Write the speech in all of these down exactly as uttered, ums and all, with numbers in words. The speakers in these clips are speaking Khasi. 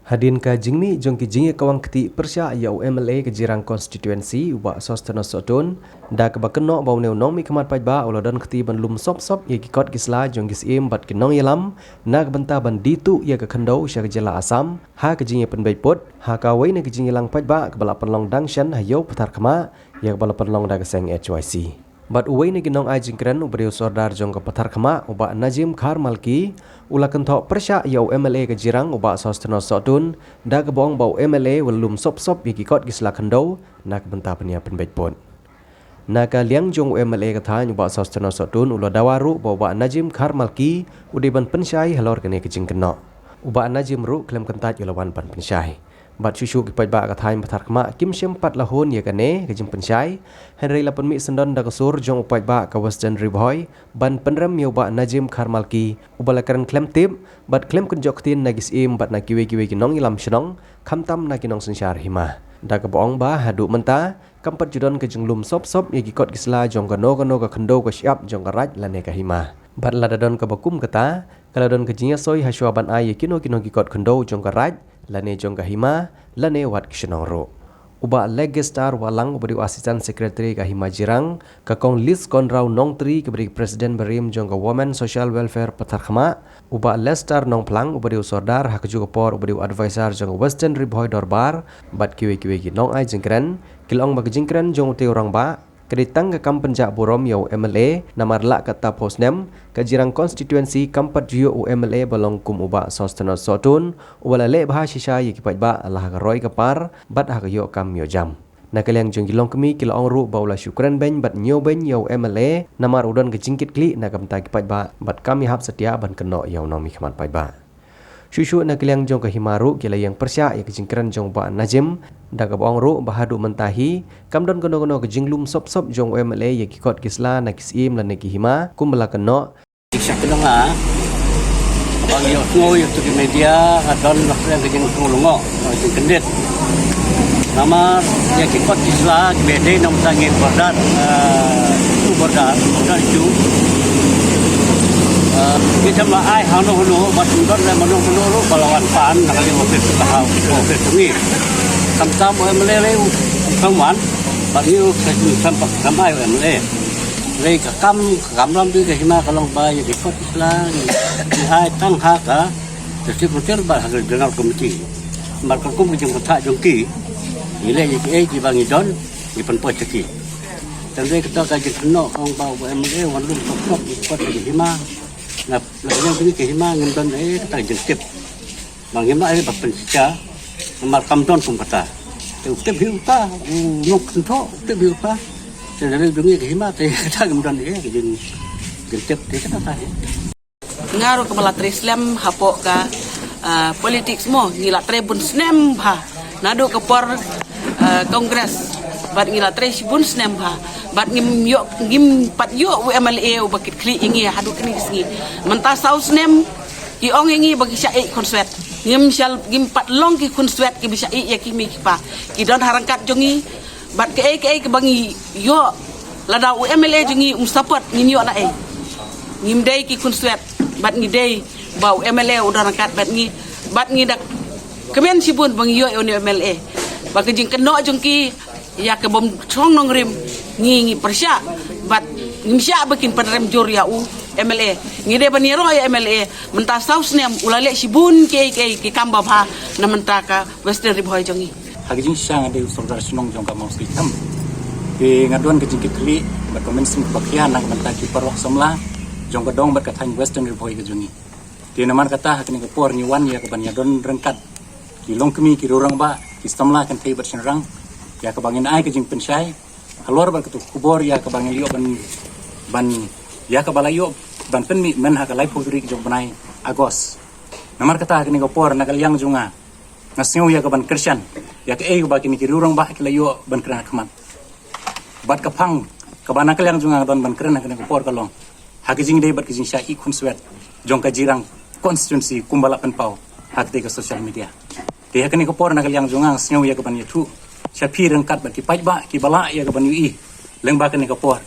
Hadien ka jingmih jong ki jingïakawang kti pyrshah ïa u M L A ka Jirang Constituency, u Bah Sosthenes Sohtun, da kaba kynnoh ba une u nongmihkhmat paidbah u la don kti ban lum sop sop ïa ki kot ki sla jong ki syiem bad ki nongïalam na ka bynta ban die tuh ïa ka khyndew sha ka jylla Assam ha ka jingïapynbeit pud ha kawei na ka jingïalang paidbah kaba la pynlong dang shen ha Ïew Patharkhmah, ïa kaba la pynlong da ka seng H Y C. Bad uwei na ki nongai jingkren uba dei u Sordar jong ka Patharkhmah, u Bah Najim Kharmalki, u la kynthoh pyrshah ïa u M L A ka Jirang, u Bah Sosthenes Sohtun, da kaba ong ba u M L A u la lum sop sop ïa ki kot ki sla khyndew na ka bynta ban ïapynbeit pud. Na ka liang jong u M L A ka thaiñ, u Bah Sosthenes Sohtun, u la dawa ruh ba u Bah Najim Kharmalki u dei ban pynshai halor kane ka jingkynnoh. U Bah Najim ruh khlem kyntait u la wan ban pynshai. Bad shuh shuh ki paidbah ka thaiñ Patharkhmah kim shym pat la hun ïa kane ka jingpynshai, hynrei la pynmih syndon da ka sur jong u paidbah ka Western Ri Bhoi ban pynrem ïa u Bah Najim Kharmalki, uba la kren khlem tip bad khlem kynjoh ktien na ki syiem bad na kiwei kiwei ki nongïalam shnong, khamtam na ki nongsynshar hima. Da kaba ong ba haduh mynta kam pat ju don ka jinglum sop sop ïa ki kot ki sla jong kano kano ka khyndew ka shyiap jong ka raid lane ka hima. Bad lada don kaba kum kata, ka la don ka jingïasoi hashwa ban ai ïa kino kino ki kot khyndew jong ka raid lane jong ka hima, lane wat ki shnong ruh. U Bah Legistar Wahlang, uba dei u Assistant Secretary ka Hima Jirang, ka Kong Liz Konraw Nongtri, kaba dei President barim jong ka Women Social Welfare Patharkhmah, u Bah Lester Nongphlang, uba dei u Sordar, ha kajuh ka por uba dei u Advisor jong ka Western Ri Bhoi Dorbar, bad kiwei kiwei ki nongai jingkren, ki la ong ba ka jingkren jong utei u rangbah ka dei tang ka kam pynjah burom ïa u M L A, namar la katta phew snem ka Jirang Constituency kam pat ju ïoh u M L A ba long kum u Bah Sosthenes Sohtun, uba la leh bha shisha ïa ki paidbah la ha ka roi ka par bad ha ka ïoh kam ïoh jam. Na ka liang jong ki longkmie ki la ong ruh ba u la shu kren beiñ bad ñiew beiñ ïa u M L A, namar u don ka jingkitkhlieh na ka bynta ki paidbah bad kam ïahap satia ban kynnoh ïa u nongmihkhmat paidbah. Shuh shuh na ka liang jong ka hima ruh ki la ïeng pyrshah ïa ka jingkren jong u Bah Najim, da kaba ong ruh ba haduh mynta hi kam don kano kano ka jinglum sop sop jong u M L A ïa ki kot ki sla na ki syiem lane ki hima, kumba la kynnoh. Sha ka dang la ba ngi ïohsngew ïa ki media, ka don la ka jingkren lyngngoh, ka jingkyndit. Namar ïa ki kot ki sla kiba dei na ka bynta ngi border, eh, tu border, border issue. Eh, ngi jem la ai hano hano, bad ym don leh mano mano ruh ba la wan pan na ka liang office ka ha, office ngi. Khamtam u M L A lei u kam wan, bad ngi u kam, kam ai u M L A. Lei ka kam, ka kam lam dei ka hima ka long ba ïa ki kot ki sla ngi ai tang ha ka District Council bad ha ka General Committee. Bad ka kum ka jingpynthah jong ki, ngi leh ïa kiei kiba ngi don, ngi pynpoi sha ki. Tang dei kata ka jingkynnoh ong ba u M L A wan lum tok tok ïa ki kot ïa ki hima. Na, na ka liang jong ngi ki hima ngim don ei kata ka jingtip. Ba ngim lah ei ba pynshisha, namar kam don kum kata. Te u tip hi uta, u nongkynthoh, u tip hi uta. Te na ka liang jong ngi ki hima te kata ngim don ei ka jing, jingtip te kata ta hi. Nga ruh kaba la trei slem hapoh ka, ah, politics mo, ngi la trei bun snem bha. Naduh ka por, ah, Congress, bad ngi la trei shibun snem bha. Bad ngim ïoh, ngim pat ïoh u M L A uba kitkhlieh ïa ngi haduh kine ki sngi. Mynta saw snem, ki ong ïa ngi ba ki shah ïeh khunswet. Ngim shal, ngim pat long ki khunswet kiba shah ïeh ïa ki kmie ki kpa. Ki don ha ryngkat jong ngi, bad kaei kaei kaba ngi ïoh, lada u M L A jong ngi um support, ngin ïoh naei? Ngim dei ki khunswet, bad ngi dei ba u M L A u don ryngkat bad ngi, bad ngi da kmen shibun ba ngi ïoh ïa une u M L A. Ba ka jingkynnoh jong ki ïa ka bym shong nongrim, ngi, ngi pyrshah, bad ngim shah ba kin pynrem jur ïa u M L A. Ngi dei ban ïaroh ïa u M L A, mynta saw snem u la leh shibun kiei kiei ki kam babha na bynta ka Western Ri Bhoi jong ngi. Ha ka jingshisha nga dei u sordar shnong jong ka Mawsei Them. Te nga don ka jingkitkhlieh bad ka mynsiem kaba khia na ka bynta ki paralok samla jong ka dong bad ka thaiñ Western Ri Bhoi ka jong ngi. Te namar kata ha kane ka por ngi wan ïa kaban ïadon ryngkat ki longkmie, ki rangbah, ki samla kynthei bad shynrang, ïa kaba ngin ai ka jingpynshai halor bad kata ka khubor ïa kaba ngi la ïoh ban, ban, ïa kaba la ïoh ban pynmih myn ha ka laiphew tarik jong u bnai August. Namar kata ha kane ka por na ka liang jong nga, nga sngew ïa kaban kyrshan ïa kaei kaba kine ki rangbah ki la ïoh ban kren ha khmat. Bad ka phang kaba na ka liang jong nga nga don ban kren ha kane ka por ka long ha ka jingdei bad ka jingshah ïeh khunswet jong ka Jirang constituency kumba la pynpaw ha katei ka social media. Te ha kane ka por na ka liang jong nga nga sngew ïa kaban ïathuh sha phi ryngkat bad ki paidbah kiba lah ïa kaban ïohi lyngba kane ka por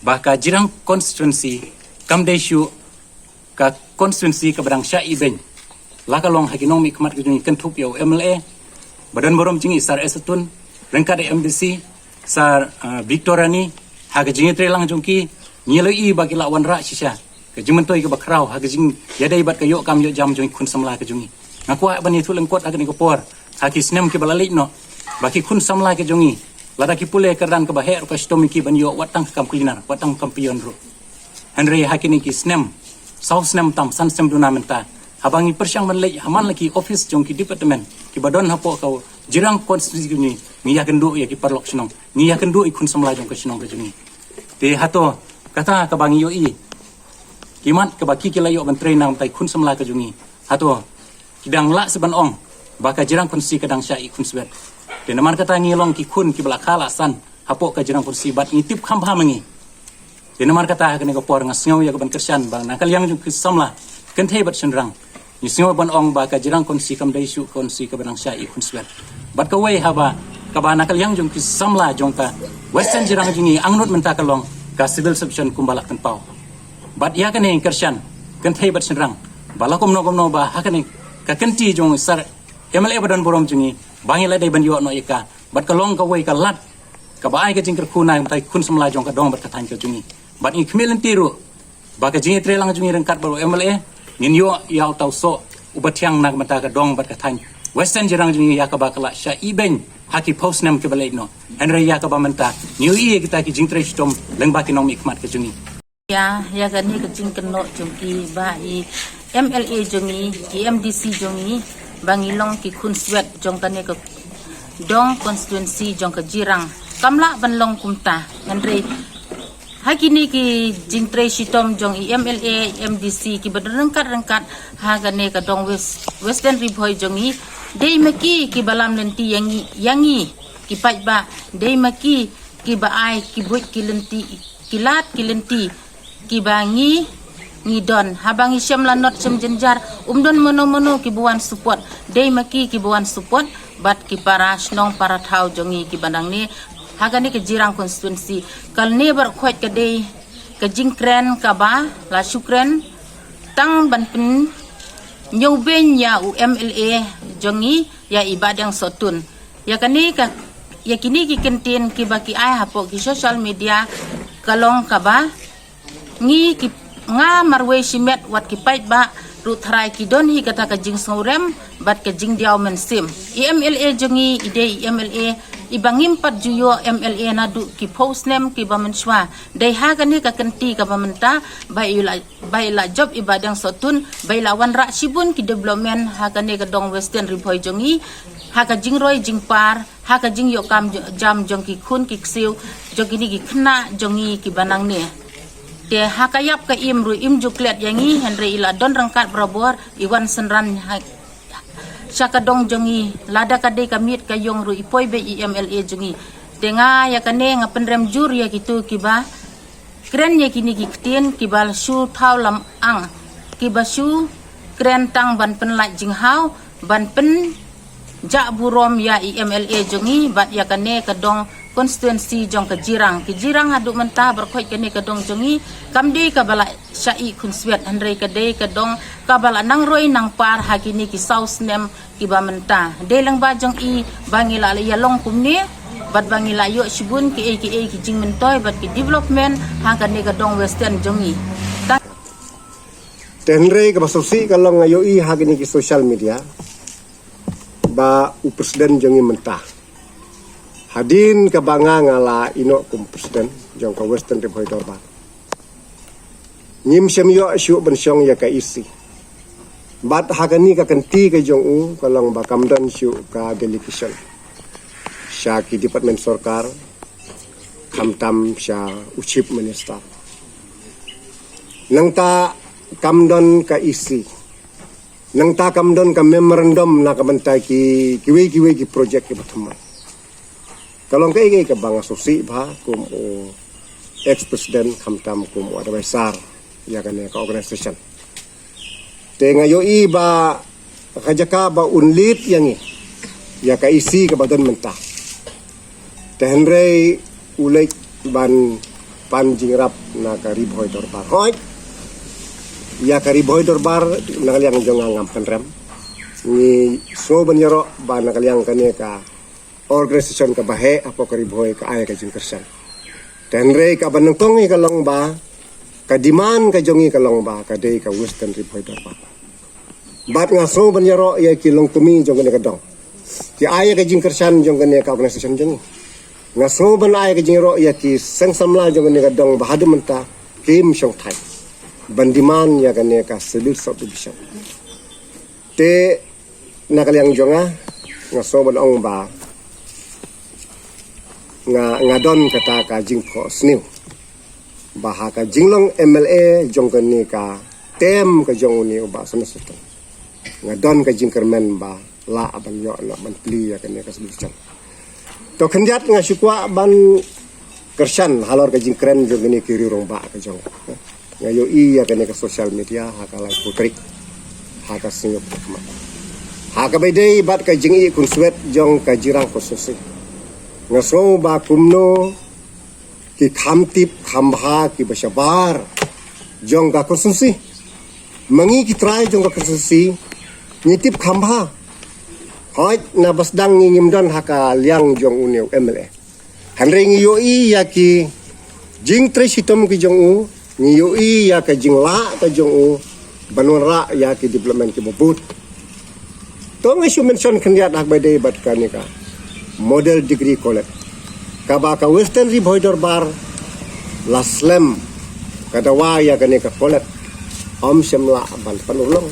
ba ka Jirang constituency kam dei shuh ka constituency kaba dang shah ïeh beiñ. La ka long ha ki nongmihkhmat ka jong ngi kynthup ïa u M L A ba don burom jong ngi Sir S Tun, ryngkat ïa M D C Sir, uh, Victor Rani, ha ka jingïatreilang jong ki, ngi la ïohi ba ki la wanrah shisha ka jingmyntoi kaba khraw ha ka jingïadei bad ka ïoh kam ïoh jam jong ki khun samla ka jong ngi. Nga kwah ban ïathuh lyngkot ha kane ka por, ha ki snem kiba la leit noh, ba ki khun samla ka jong ngi, lada ki pule kyrdan kaba heh ruh ka shitom ïa ki ban ïoh wat tang ka kam cleaner, wat tang ka kam peon ruh. Hynrei ha kine ki snem, saw snem tam, san snem duna mynta, haba ngi pyrshang ban leit ha man la ki office jong ki department kiba don hapoh ka Jirang constituency jong ngi, ngi ïakynduh ïa ki paralok shnong, ngi ïakynduh ïa ki khun samla jong ka shnong ka jong ngi. Te hato kata kaba ngi ïohi, ki mat kaba ki ki la ïoh ban trei na ka bynta ki khun samla ka jong ngi, hato ki dang lah seh ban ong ba ka Jirang constituency ka dang shah ïa ki khun swet? Te namar kata ngi long ki khun kiba la kha la san hapoh ka Jirang constituency bad ngi tip kham bha ma ngi. Te namar kata ha kane ka por nga sngew ïa ka ban kyrshan ba na ka liang jong ki samla kynthei bad shynrang, ngi sngew ban ong ba ka Jirang constituency kam dei shuh ka constituency kaba dang shah ïa ki khun swet. Bad kawei haba kaba na ka liang jong ki samla jong ka Western Jirang jong ngi angnud mynta ka long ka civil subdivision kumba la pynpaw. Bad ïa kane ngi kyrshan kynthei bad shynrang ba la kumno kumno ba ha kane ka kynti jong Sir M L A ba don burom jong ngi ba ngi la dei ban ïoh noh ïa ka. Bad ka long kawei ka lad kaba ai ka jingkyrkhu na ka bynta ki khun samla jong ka dong bad ka thaiñ ka jong ngi. Bad ngi khmih lynti ruh ba ka jingïatreilang jong ngi ryngkat bad u M L A, ngin ïoh ïa uta u soh uba thiang na ka bynta ka dong bad ka thaiñ Western Jirang jong ngi ïa kaba ka la shah ibeiñ ha ki phew snem kiba leit noh. Hynrei ïa kaba mynta ngi ïohi ïa kita ki jingtrei shitom lyngba ki nongmihkhmat ka jong ngi. Ïa, ïa kane ka jingkynnoh jong ki ba i M L A jong ngi, ki M D C jong ngi, ba ngi long ki khun swet jong kane ka dong constituency jong ka Jirang. Kam lah ban long kumta, hynrei ha kine ki jingtrei shitom jong i M L A, M D C kiba don ryngkat ryngkat ha kane ka dong West, Western Ri Bhoi jong ngi, dei ma ki kiba lam lynti ïa ngi, ïa ngi ki paidbah, dei ma ki kiba ai ki buit ki lynti, ki lad ki lynti kiba ngi, ngi don. Haba ngi shem lanot shem jynjar, um don mano mano kiba wan support, dei ma ki kiba wan support bad ki para shnong para thaw jong ngi kiba nangne ha kane ka Jirang constituency. Kane baroh khoit ka dei ka jingkren kaba la shu kren tang ban pynïewbeiñ ïa u M L A jong ngi, ïa i Bah Deng Sohtun. Ïa kane ka, ïa kine ki kyntien kiba ki ai hapoh ki social media ka long kaba ngi ki, nga marwei shimet wat ki paidbah ruh tharai ki don hi kata ka jingsngewrem bad ka jingdiaw mynsiem. I M L A jong ngi i dei i M L A iba ngim pat ju ïoh M L A naduh ki phew snem kiba mynshuwa. Dei ha kane ka kynti kaba mynta ba i la, ba i la jop i Bah Deng Sohtun ba i la wanrah shibun ki development ha kane ka dong Western Ri Bhoi jong ngi, ha ka jingroi jingpar, ha ka jingïoh kam jo-, jam jong ki khun ki ksiew jong kine ki khynnah jong ngi kiba nangne. Te ha ka ïap ka im ruh im ju klet ïa ngi, hynrei i la don ryngkat barabor, i wan synran ha, sha ka dong jong ngi, lada ka dei ka miet ka ïong ruh i poi beit i M L A jong ngi. Te nga ïa kane nga pynrem jur ïa kitu kiba kren ïa kine ki ktien kiba shu thaw lam ang, kiba shu kren tang ban pynlait jinghaw, ban pynjah burom ïa i M L A jong ngi bad ïa kane ka dong constituency jong ka Jirang. Ki Jirang haduh mynta baroh khoit kane ka dong jong ngi kam dei kaba la shah ïa ki khun swet, hynrei ka dei ka dong kaba la nangroi nangpar ha kine ki saw snem kiba mynta. Dei lyngba jong i ba ngi la ïa long kumne bad ba ngi la ïoh shibun kiei kiei ki jingmyntoi bad ki development ha kane ka dong Western jong ngi. Te hynrei kaba sngewsih ka long nga ïohi ha kine ki social media ba u president jong ngi mynta, hadien kaba nga nga la ïehnoh kum president jong ka Western Ri Bhoi Dorbar, ngim shym ïoh shuh ban shong ïa ka E C. Bad ha kane ka kynti ka jong u ka long ba kam don shuh ka delegation sha ki department sorkar, khamtam sha u chief minister. Nangta kam don ka E C. Nangta kam don ka memorandum na ka bynta ki, kiwei kiwei ki project kiba thymmai. Ka long kaei kaei kaba nga sngewsih bha kum u ex president khamtam kum u advisor ïa kane ka organization. Te nga ïohi ba ka jaka ba un lead ïa ngi, ïa ka E C kaba don mynta, te hynrei u leit ban pan jingïarap na ka Ri Bhoi Dorbar. Hooid, ïa ka Ri Bhoi Dorbar na ka liang jong nga ngam pynrem. Ngi sngew ban ïaroh ba na ka liang kane ka organisation kaba heh hapoh ka Ri Bhoi ka ai ka jingkyrshan. Te hynrei kaba nyngkong hi ka long ba ka demand ka jong ngi ka long ba ka dei ka Western Ri Bhoi Dorbar. Bad nga sngew ban ïaroh ïa ki longkmie jong kane ka dong, ki ai ka jingkyrshan jong kane ka organisation jong ngi. Nga sngew ban ai ka jingïaroh ïa ki seng samla jong kane ka dong ba haduh mynta kim shong thait ban demand ïa kane ka Scheduled Sub-Division. Te na ka liang jong nga, nga sngew ban ong ba nga, nga don kata ka jingphohsniew ba ha ka jinglong M L A jong kane ka term ka jong une u Bah Sonia Sohtun, nga don ka jingkyrmen ba lah ban ïoh na ban plie ïa kane ka Scheduled Division. To khyndiat nga shu kwah ban kyrshan halor ka jingkren jong kine ki riew rangbah ka jong nga. Nga ïohi ïa kane ka social media ha ka laiphew tarik, ha ka sngi ba khmat, ha kaba ïadei bad ka jingïakynsuid jong ka Jirang constituency. Nga sngew ba kumno ki kham tip kham bha kiba shabar jong ka constituency. Ma ngi ki trai jong ka constituency ngi tip kham bha. Hooid, naba sdang ngi ngim don ha ka liang jong une u M L A, hynrei ngi ïohi ïa ki jingtrei shitom ki jong u, ngi ïohi ïa ka jinglah ka jong u ban wanrah ïa ki development kiba bud. To nga shu mention khyndiat ha kaba ïadei bad kane ka Model Degree College, kaba ka Western Ri Bhoi Dorbar la slem ka dawa ïa kane ka college. Ym shym lah ban pynurlong.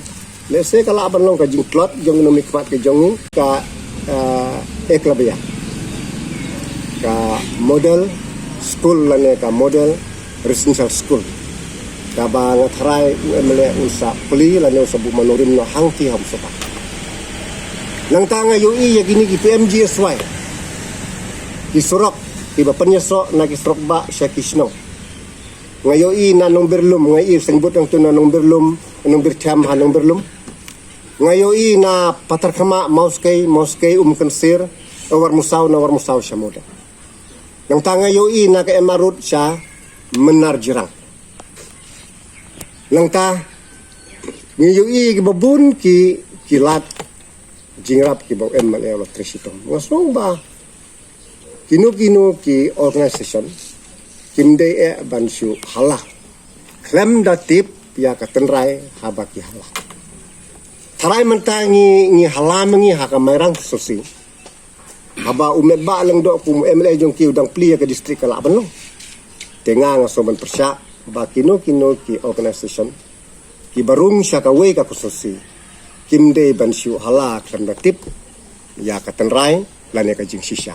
Lehse ka lah ban long ka jingtlot jong ngi, nongmihkhmat ka jong ngi, ka, eh, Eklavya, ka model school lane ka model residential school, kaba nga tharai u M L A un sa plie lane un sa buh manorym noh hangtei ha u sapa. Nangta nga ïohi ïa kine ki P M G S Y, ki surok kiba pynïasoh na ki surok bah sha ki shnong. Nga ïohi na Nongbyrlum, nga ïohi seng bud nangtu na Nongbyrlum, Nongbyrthiam ha Nongbyrlum. Nga ïohi na Patharkhmah, Mawskei, Mawskei, Umkynsier, Warmusaw, na Warmusaw sha Model. Nangta nga ïohi na ka M R Road sha Mynnar Jirang. Nangta ngi ïohi kiba bun ki, ki lad jingïarap kiba u M L A u la trei shitom. Nga sngew ba kino kino ki organisation kim dei eh ban shu hala khlem da tip ïa ka tynrai haba ki hala. Tharai mynta ngi, ngi hala ma ngi ha ka Mairang constituency, haba u Metbah Lyngdoh kum u M L A jong ki u dang plie ïa ka district ka lah ban long. Te nga, nga sngew ban pyrshah ba kino kino ki organisation kiba rung sha kawei ka constituency kim dei ban shu hala khlem da tip ïa ka tynrai lane ka jingshisha.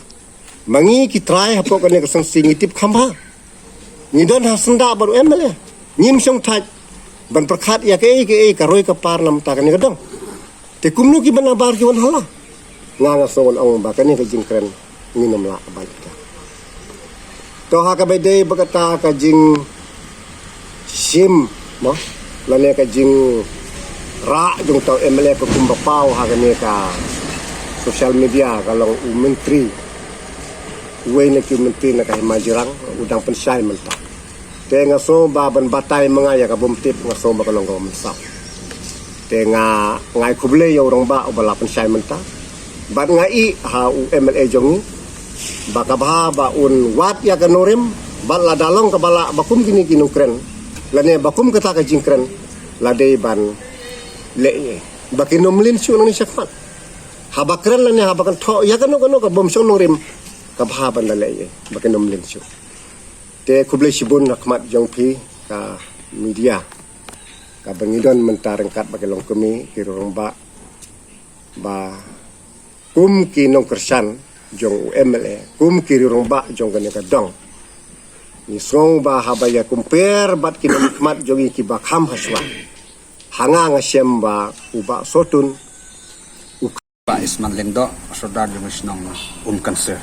Ma ngi ki trai hapoh kane ka constituency ngi tip kham bha. Ngi don ha syndah bad u M L A. Ngim shong thait ban pyrkhat ïa kaei kaei ka roi ka par na bynta kane ka dong. Te kumno ki ban nabar ki wan hala? Nga, nga sngew ban ong ba kane ka jingkren ngin ym lah ban ïa. To ha kaba ïadei bad kata ka jingshim, mo, lane ka jingrah jong uta u M L A, ka kumba paw ha kane ka social media ka long u myntri, uwei na ki myntri na ka Hima Jirang, u dang pynshai mynta. Te nga sngew ba ban batai ma nga ïa ka bym tip, nga sngew ba ka long kaba mynsaw. Te nga, nga ai khublei ïa u rangbah uba la pynshai mynta. Bad nga ïohi ha u M L A jong ngi ba ka bha ba un wad ïa ka nongrim, bad lada long kaba lah ba kum kine ki nongkren lane ba kum kata ka jingkren, la dei ban leh ei ei, ba kin ym mlien shuh nangne shakhmat. Haba kren lane haba kynthoh ïa kano kano ka bym shong nongrim, ka bha ban da leh ei ei, ba kin ym mlien shuh. Te khublei shibun ha khmat jong phi ka media, kaba ngi don mynta ryngkat bad ki longkmie, ki riew rangbah, ba kum ki nongkyrshan jong u M L A, kum ki riew rangbah jong kane ka dong, ngi sngew ba haba ïa compare bad ki nongmihkhmat jong ngi kiba kham hashwa, ha nga, nga shem ba u Bah Sohtun u Bah Isman Lyngdoh, Sordar jong ka shnong Umkynsier.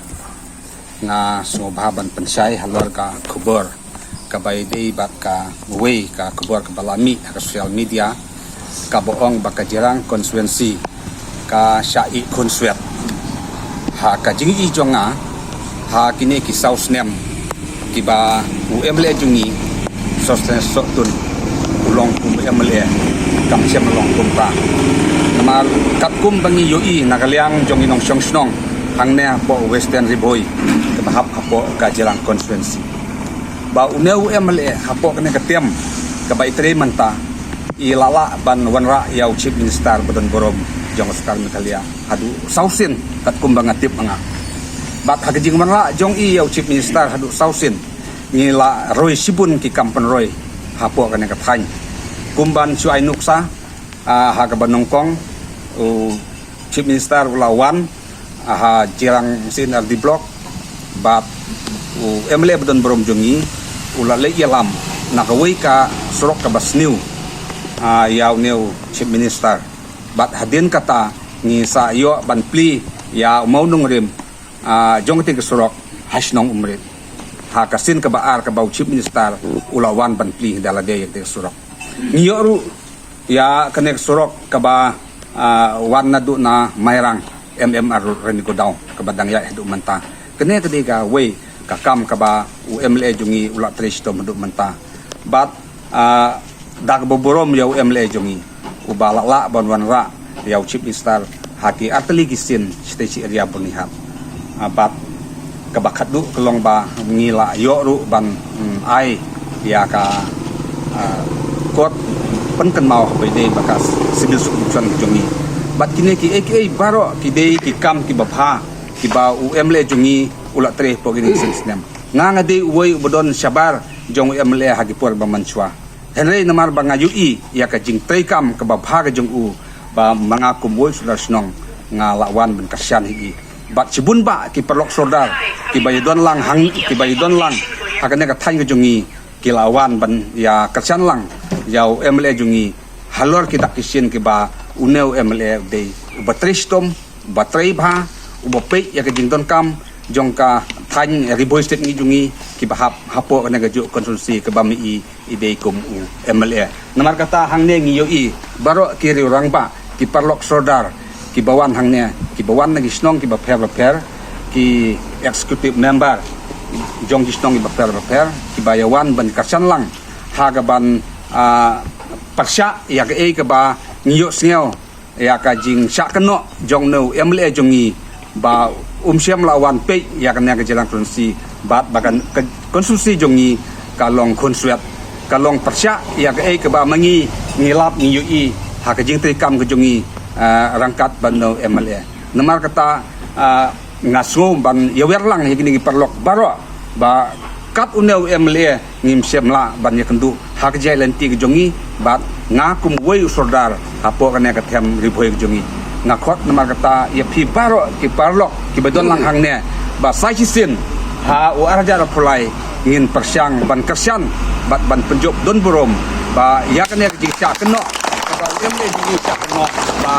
Nga sngewbha ban pynshai halor ka khubor kaba ïadei bad kawei ka khubor kaba la mih ha ka social media, kaba ong ba ka Jirang constituency ka shah ïakynsuid. Ha ka jingïohi jong nga, ha kine ki saw snem kiba u M L A jong ngi, Sohtun, Sohtun, U long kum M L A, kam shym long kumta. Namar katkum ba ngi ïohi na ka liang jong i nongshong shnong hangne hapoh Western Ri Bhoi, kaba hap hapoh ka Jirang constituency, ba une u M L A hapoh kane ka term kaba i trei mynta, i la lah ban wanrah ïa u Chief Minister ba don burom jong ka sorkar Meghalaya haduh saw sien, katkum ba nga tip ma nga. Bad ha ka jingwanrah jong i ïa u Chief Minister haduh saw sien, ngi la roi shibun ki kam pynroi hapoh kane ka thaiñ. Kum ban shu ai nuksa, ah, ha kaba nyngkong, u Chief Minister u la wan, ah, ha Jirang C and R D Block, bad u M L A ba don burom jong ngi u la leit ïalam na kawei ka surok kaba sniew, ah, ïa une u Chief Minister. Bad hadien kata ngi sa ïoh ban plie ïa u mawnongrim, ah, jong katei ka surok ha shnong Umrit. Ha ka sien kaba ar kaba u Chief Minister u la wan ban plie da lade ïa katei ka surok. Ngi ïoh ruh ïa kane ka surok kaba, ah, wan naduh na Mairang, M M R Road, Rani Godown, kaba dang ïaid haduh mynta. Kane ka dei kawei ka kam kaba u M L A jong ngi u la trei shitom haduh mynta. Bad, ah, da kaba burom ïa u M L A jong ngi uba la lah ban wanrah ïa u Chief Minister ha ki artylli ki sien shatei shi area Byrnihat. Ah, bad kaba khatduh ka long ba ngi la ïoh ruh ban, mm, ai ïa ka, ah, kot pynkynmaw haba ïadei bad ka civil subdivision jong ngi. Bad kine kiei kiei baroh ki dei ki kam kiba bha kiba u M L A jong ngi u la trei hapoh kine ki sien snem. Nga, nga dei uwei uba don shabar jong u M L A ha ki por ba mynshuwa. Hynrei namar ba nga ïohi ïa ka jingtrei kam kaba bha ka jong u, ba ma nga kum uwei u sordar shnong nga la wan ban kyrshan ïa i. Bad shibun bah ki paralok sordar kiba ïadon lang hang, kiba ïadon lang ha kane ka thaiñ ka jong ngi, ki la wan ban ïa kyrshan lang ïa u M L A jong ngi halor ki dak ki sien kiba une u M L A u dei uba trei shitom, uba trei bha, uba peit ïa ka jingdonkam jong ka thaiñ Ri Bhoi State ngi jong ngi, kiba hap hapoh kane kajuh ka constituency kaba ma i i dei kum u M L A. Namar kata hangne ngi ïohi baroh ki riew rangbah, ki paralok sordar kiba wan hangne, kiba wan na ki shnong kiba pher bapher, ki executive member jong ki shnong kiba pher bapher, kiba ïa wan ban kyrshan lang ha kaban, ah, pyrshah ïa kaei kaba ngi ïohsngew ïa ka jingshah kynnoh jong une u M L A jong ngi ba um shym la wan peit ïa kane ka Jirang constituency bad ba kan ka constituency jong ngi ka long khunswet, ka long pyrshah ïa kaei kaba ma ngi ngi lap ngi ïohi ha ka jingtrei kam ka jong ngi, ah, ryngkat bad une u M L A. Namar kata, ah, nga sngew ban ïawer lang ïa kine ki paralok baroh ba kat une u M L A ngim shym lah ban ïakynduh ha ka jingïaid lynti ka jong ngi, bad nga kum uwei u sordar hapoh kane ka them Ri Bhoi ka jong ngi, nga khot namar kata ïa phi baroh ki paralok kiba don lang hangne ba sa shisien ha u ar hajar arphew lai ngin pyrshang ban kyrshan bad ban pynjop don burom ba ïa kane ka jingshah kynnoh kaba u M L A jong ngi u shah kynnoh ba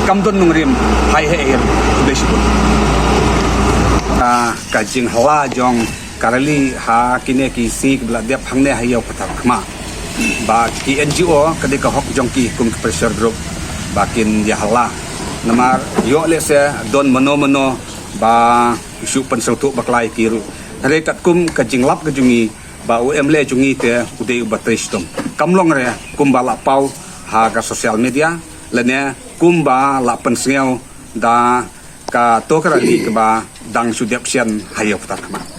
kam don nongrim. Hai hei hei. Khublei shibun. Ah, ka jinghylla jong ka rally ha kine ki sngi kiba la dep hangne ha Ïew Patharkhmah, ba ki N G O ka dei ka hok jong ki kum ki pressure group ba kin ïahylla. Namar ïoh lehse don mano mano ba shu pynsngewthuh bakla ïa ki ruh. Hynrei katkum ka jinglap ka jong ngi ba u M L A jong ngi te u dei uba trei shitom, kam long re kumba la paw ha ka social media lane kumba la pynsngew da kato ka rally kaba dang shu dep shen ha Ïew Patharkhmah.